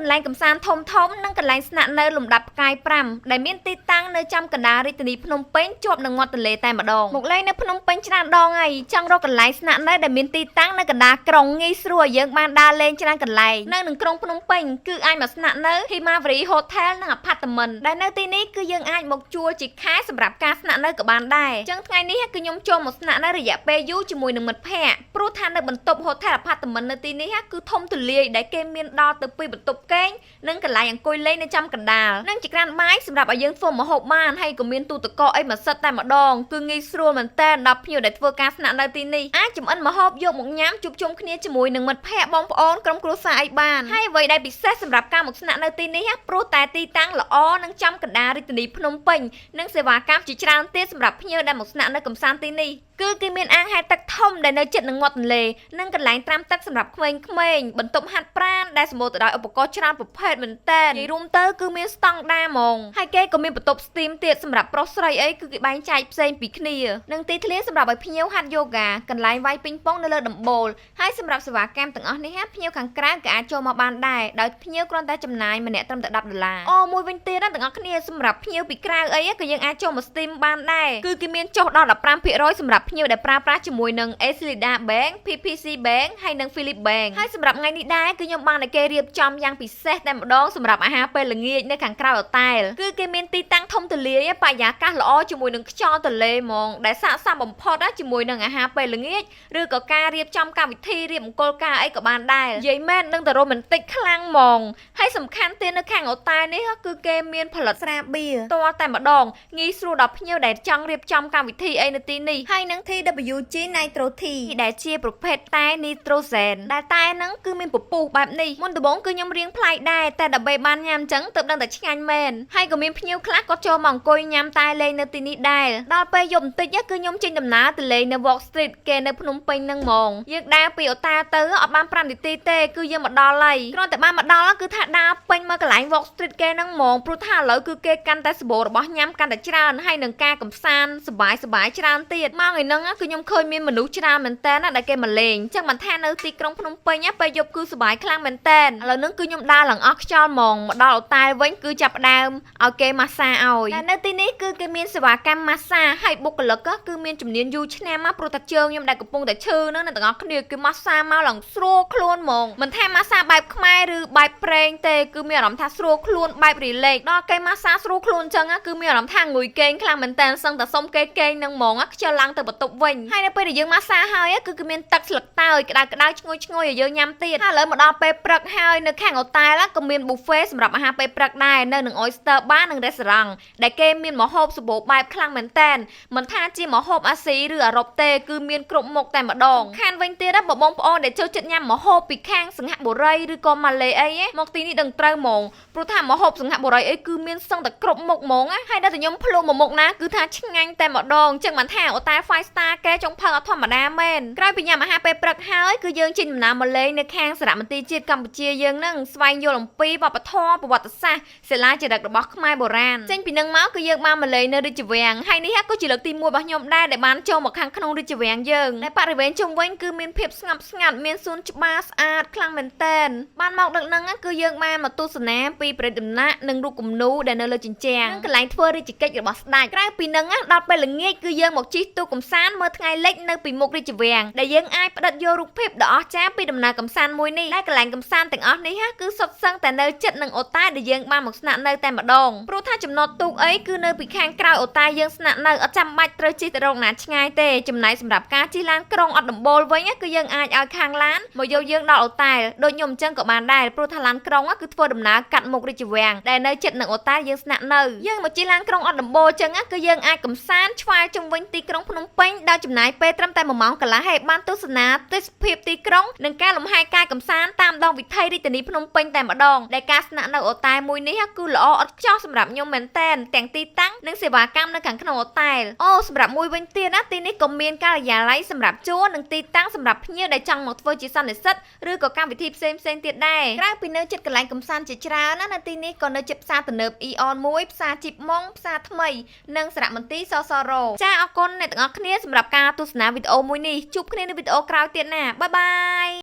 កន្លែងកម្សាន្តធំធំនិងកន្លែងស្នាក់នៅលំដាប់ផ្កាយ5ដែលមានទីតាំងនៅចំកណ្ដាលរាជធានីភ្នំពេញជាប់នឹងមាត់ទន្លេតែម្ដងមកលេងនៅភ្នំពេញច្រើនដងហើយចង់រកកន្លែងស្នាក់នៅដែលមានទីតាំងនៅកណ្ដាលក្រុងងាយស្រួលឲ្យយើងបានដើរលេងច្រើនកន្លែងនៅនឹងក្រុងភ្នំពេញគឺអាចមកស្នាក់នៅ Himawari Hotel និង Apartment ដែលនៅទីនេះគឺយើងអាចមកជួលជាខែសម្រាប់ការស្នាក់នៅក៏បានដែរអញ្ចឹងថ្ងៃនេះគឺខ្ញុំចូលមកស្នាក់នៅរយៈពេលយូរជាមួយនឹងមិត្តភ័ក្តិព្រោះថានៅបន្ទប់ Hotel Apartment នៅទីនេះគឺធំទូលាយដែលគេមានដល់ទៅពីរបន្ទប់គេង និងកន្លែងអង្គុយលេងនៅចំកណ្ដាលនិងចង្ក្រានបាយសម្រាប់ឲ្យយើងធ្វើម្ហូបបានហើយក៏មានទូទឹកកកអីមួយសិតតែម្ដងគឺងាយស្រួលមែនតើដល់ភ្ញៀវដែលធ្វើការស្នាក់នៅទីនេះអាចចម្អិនម្ហូបយកមកញ៉ាំជួបជុំគ្នាជាមួយនឹងមិត្តភ័ក្តិបងប្អូនក្រុមគ្រួសារអីបានហើយអ្វីដែលពិសេសសម្រាប់ការមកស្នាក់នៅទីនេះព្រោះតែទីតាំងល្អនិងចំកណ្ដាលរាជធានីភ្នំពេញនិងសេវាកម្មជាច្រើនទៀតសម្រាប់ភ្ញៀវដែលមកស្នាក់នៅកម្សាន្តទីនេះគឺគេមានអាងហែលទឹកធំដែលនៅជិតនឹងមាត់ទន្លេនិងកន្លែងត្រាំទឹកសម្រាប់ក្មេងៗបន្ទប់ហាត់ប្រាណដែលសម្បូរទៅដោយឧបករណ៍ច្រើនប្រភេទមែនតើនិយាយរួមទៅគឺមានស្តង់ដារហ្មងហើយគេក៏មានបន្ទប់ steam ទៀតសម្រាប់ប្រុសស្រីអីគឺគេបែងចែកផ្សេងពីគ្នានិងទីធ្លាសម្រាប់ឲ្យភ្ញៀវហាត់យូហ្គាកន្លែងវាយពីងប៉ុងនៅលើដំបូលហើយសម្រាប់សេវាកម្មទាំងអស់នេះភ្ញៀវខាងក្រៅក៏អាចចូលមកបានដែរដោយភ្ញៀវគ្រាន់តែចំណាយម្នាក់ត្រឹមតែ10ដុល្លារអូមួយវិញទៀតណាទាំងអស់គ្នាសម្រាប់ភ្ញៀវពីក្រៅអីក៏យើងអាចចូលមក steam បានដែរគឺគេមានចុះដល់15%សម្រាប់ភ្ញៀវដែលប្រើប្រាស់ជាមួយនឹង ACLEDA Bank, PPC Bank ហើយនិង Phillip Bank ហើយសម្រាប់ថ្ងៃនេះដែរគឺខ្ញុំបានឲ្យគេរៀបចំយ៉ាងពិសេសតែម្ដងសម្រាប់អាហារពេលល្ងាចនៅខាងក្រៅអូតែលគឺគេមានទីតាំងធំទូលាយបរិយាកាសល្អជាមួយនឹងខ្យល់ទន្លេហ្មងដែលស័ក្តិសមបំផុតណាជាមួយនឹងអាហារពេលល្ងាចឬក៏ការរៀបចំកម្មវិធីរៀបមង្គលការអីក៏បានដែរនិយាយមែននឹងតែរ៉ូមែនទិកខ្លាំងហ្មងហើយសំខាន់ទៀតនៅខាងអូតែលនេះគឺគេមានផលិតស្រាបៀរផ្ទាល់តែម្ដងងាយស្រួលដល់ភ្ញៀវដែលចង់រៀបចំកម្មវិធីអីនៅទីនេះហើយនឹង TWG Nitro Tea ដែលជាប្រភេទតែនីត្រូសែនដែលតែហ្នឹងគឺមានពពុះបែបនេះមុនដំបូងគឺខ្ញុំរៀងប្លែកដែរតែដើម្បីបានញ៉ាំអញ្ចឹងទើបដឹងតែឆ្ងាញ់មែនហើយក៏មានភ្ញៀវខ្លះក៏ចូលមកអង្គុយញ៉ាំតែលេងនៅទីនេះដែរដល់ពេលយប់បន្តិចគឺខ្ញុំចេញដំណើរទៅលេងនៅ Walk Street គេនៅភ្នំពេញហ្នឹងហ្មងយើងដើរពីអូតែលទៅអត់បាន5នាទីទេគឺយើងមកដល់ហើយគ្រាន់តែបានមកដល់គឺថាដើរពេញមកកន្លែង Walk Street គេហ្នឹងហ្មងព្រោះថាឥឡូវគឺគេកាន់តែសម្បូររបស់ញ៉ាំកាន់តែច្រើនហើយនឹងការកំសាន្តសប្បាយសប្បាយច្រើនទៀតមកថ្ងៃហ្នឹងគឺខ្ញុំឃើញមានមនុស្សច្រើនមែនតើណាដែលគេមកលេងអញ្ចឹងមិនថានៅទីក្រុងភ្នំពេញពេលយប់គឺសប្បាយខ្លាំងមែនតើឥឡូវហ្នឹងគឺខ្ញុំដើរឡើងអស់ខ្យល់ហ្មងមកដល់អូតែលវិញគឺចាប់ផ្ដើមឲ្យគេម៉ាស្សាឲ្យតែនៅទីនេះគឺគេមានសេវាកម្មម៉ាស្សាហើយបុគ្គលិកគឺមានជំនាញយូរឆ្នាំមកព្រោះតែជើងខ្ញុំដែលកំពុងតែឈឺហ្នឹងអ្នកទាំងអស់គ្នាគឺម៉ាស្សាមកឡើងស្រួលខ្លួនហ្មងមិនថាម៉ាស្សាបែបខ្មែរឬបែបប្រេងទេគឺមានអារម្មណ៍ថាស្រួលខ្លួនបែប relax ដល់គេម៉ាស្សាស្រួលខ្លួនអញ្ចឹងគឺមានអារម្មណ៍ថាងុយគេងខ្លាំងមែនតើសឹងតែសុំគេគេងនឹងហ្មងខ្ជិលឡើងទៅបន្ទប់វិញហើយនៅពេលដែលយើងម៉ាស្សាហើយគឺគេមានទឹកស្លឹកតើយក្តៅក្តៅឈ្ងុយឈ្ងុយឲ្យយើងញ៉ាំទៀតហើយឥឡូវមកដល់ពេលព្រឹកហើយនៅខាងអូតែលក៏មាន buffet សម្រាប់អាហារពេលព្រឹកដែរនៅនឹង Oyster Bar និង Restaurant ដែលគេមានម្ហូបសម្បូរបែបខ្លាំងមែនតើមិនថាជាម្ហូបអាស៊ីឬអឺរ៉ុបទេគឺមានគ្រប់មុខតែម្ដងខានវិញទៀតណាបើបងប្អូនដែលចូលចិត្តញ៉ាំម្ហូបពីខាងសិង្ហបុរីឬក៏ម៉ាឡេអីមកទីនេះដឹងត្រូវហ្មងព្រោះថាម្ហូបសិង្ហបុរីអីគឺមានសឹងតែគ្រប់មុខហ្មងហើយដល់តែខ្ញុំភ្លក់មួយមុខណាគឺថាឆ្ងាញ់តែម្ដងចឹងបានថាអូតែ 5 star គេចុងភៅអត់ធម្មតាមែនក្រោយពីញ៉ាំអាហារពេលព្រឹកហើយគឺយើងចេញដំណើរមកលេងនៅខាងសារមន្ទីរជាតិកម្ពុជាយើងនឹងស្វែងយល់អំពីវប្បធម៌ប្រវត្តិសាស្ត្រសិលាចារឹករបស់ខ្មែរបុរាណចេញពីនឹងមកគឺយើងបានមកលេងនៅរាជវាំងហើយនេះក៏ជាលើកទី1របស់ខ្ញុំដែរដែលបានចូលមកខាងក្នុងរាជវាំងយើងដែលបរិវេណជុំវិញគឺមានភាពស្ងប់ស្ងាត់មានសួនច្បារស្អាតខ្លាំងមែនទែនបានមកដឹកនឹងគឺយើងបានមកទស្សនាពីព្រះដំណាក់និងរូបគំនូរដែលនៅលើជញ្ជាំងនិងកន្លែងធ្វើរាជកិច្ចរបស់ស្ដេចក្រៅពីនឹងដល់ពេលល្ងាចគឺយើងមកជិះទូកកម្សាន្តមើលថ្ងៃលិចនៅពីមុខរាជវាំងដែលយើងអាចផ្ដិតយករូបភាពដ៏អស្ចារ្យពីដំណើរកម្សាន្តមួយនេះដែលកន្លែងកម្សាន្តទាំងអស់នេះគឺសុទ្ធសឹងតែនៅជិតនឹងអូតែលដែលយើងបានមកស្នាក់នៅតែម្ដងព្រោះថាចំណតទូកអីគឺនៅពីខាងក្រៅអូតែលយើងស្នាក់នៅអត់ចាំបាច់ត្រូវជិះទៅរកណាឆ្ងាយទេចំណែកសម្រាប់ការជិះឡានក្រុងអត់ដំបូលវិញគឺយើងអាចឲ្យខាងឡានមកយកយើងដល់អូតែលដូចខ្ញុំអញ្ចឹងក៏បានដែរព្រោះថាឡានក្រុងគឺធ្វើដំណើរកាត់មុខរាជវាំងដែលនៅជិតនឹងអូតែលយើងស្នាក់នៅយើងមកជិះឡានក្រុងអត់ដំបូលអញ្ចឹងគឺយើងអាចកំសាន្តឆ្វែលជុំវិញទីក្រុងភ្នំពេញដោយចំណាយពេលត្រឹមតែ1ម៉ោងកន្លះហើយបានទស្សនាទេសភាពទីក្រុងនិងការលំហែកាយកំសាន្តតាមដងវិថីរាជធានីភ្នំពេញតែម្ដងដែលការស្នាក់នៅអូតែលមួយនេះគឺល្អឥតខ្ចោះសម្រាប់ខ្ញុំមែនតែនទាំងទីតាំងនិងសេវាកម្មនៅខាងក្នុងអូតែលអូសម្រាប់មួយវិញទៀតណាទីនេះក៏មានការិយាល័យសម្រាប់ជួលនិងទីតាំងសម្រាប់ភ្ញៀវដែលចង់មកធ្វើជាសន្និសីទឬក៏កម្មវិធីផ្សេងផ្សេងទៀតដែរក្រៅពីនៅជិតកន្លែងកំសាន្តជាច្រើនណានៅទីនេះក៏នៅជិតផ្សារទំនើប Aeon 1ផ្សារជីបម៉ុងផ្សារថ្មីនិងសារមន្ទីរសសរចាអរគុណអ្នកទាំងអស់គ្នាសម្រាប់ការទស្សនាវីដេអូមួយនេះជួបគ្នានៅវីដេអូក្រោយទៀតណាbye bye.